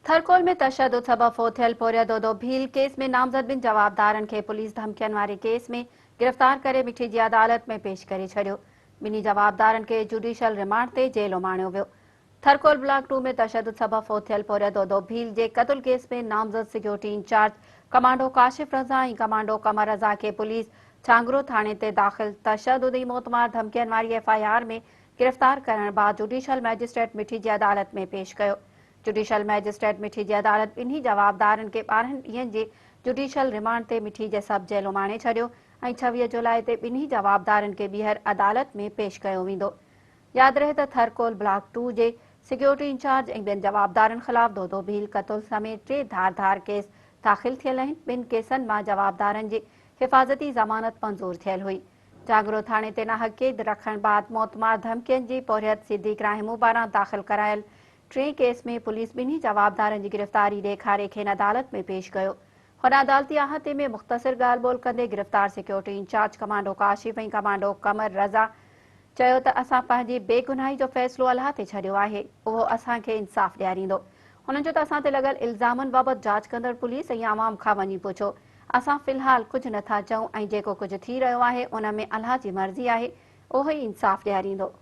ٿرڪول ۾ تشدد سبب فوت ٿيل پورهيت دودو ڀيل ڪيس ۾ نامزد ٻن جوابدارن کي پوليس ڌمڪين واري ڪيس ۾ گرفتار ڪري مٺي جي عدالت ۾ پيش ڪري ڇڏيو. ٻنهي جوابدارن کي جوڊيشل رمانڊ تي جيل اماڻيو ويو. ٿرڪول بلاڪ ٽو ۾ تشدد سبب فوت ٿيل پورهيت دودو ڀيل جي قتل ڪيس ۾ نامزد security incharge commando Kashif Raza ۽ commando Qamar Raza کي پوليس ڇانگرو ٿاڻي تي داخل تشدد ۽ موتمار ڌمڪين واري ايف I R ۾ گرفتار ڪرڻ بعد جوڊيشل مئجسٽريٽ مٺي جي عدالت ۾ پيش ڪيو. جوڊيشل مئجسٽريٽ مٺي جي عدالت ٻنهي جوابدارن کي 12 ڏينهن جي جوڊيشل رمانڊ تي مٺي جي سب جيل اماڻي ڇڏيو ۽ 26 جولاء تي ٻنهي جوابدارن کي ٻيهر عدالت ۾ پيش ڪيو ويندو. ياد رهي ته ٿر ڪول بلاڪ ٽو جي سيڪيورٽي انچارج ۽ ٻين جوابدارن خلاف دودو ڀيل قتل سميت ٽي ڌار ڌار ڪيس داخل ٿيل آهن، ٻن ڪيسن مان جوابدارن جي حفاظتي ضمانت منظور ٿيل هئي. جاڳرو ٿاڻي تي ناحق قيد رکڻ بعد موتمار ڌمڪين جي پورهيت صديق راهمون پاران داخل ڪرايل ٽئين ڪيس ۾ پوليس ٻنهي جوابدارن جي گرفتاري ڏيکاري کين عدالت ۾ پيش ڪيو. هن عدالتي احاطي ۾ مختصر ڳالهه ٻولهه ڪندي گرفتار security incharge commando Kashif ۽ commando Qamar Raza چيو ته اسان پنهنجي بيگناهي جو فيصلو الله تي ڇڏيو آهي، اهو اسان کي انصاف ڏياريندو. هنن چيو ته اسان تي لڳل الزامن بابت جاچ ڪندڙ پوليس ۽ عوام کان وڃي پڇو، اسان في الحال ڪجهه نٿا چئون ۽ جيڪو ڪجهه ٿي رهيو آهي ان ۾ الله جي مرضي آهي، اهو ئي انصاف ڏياريندو.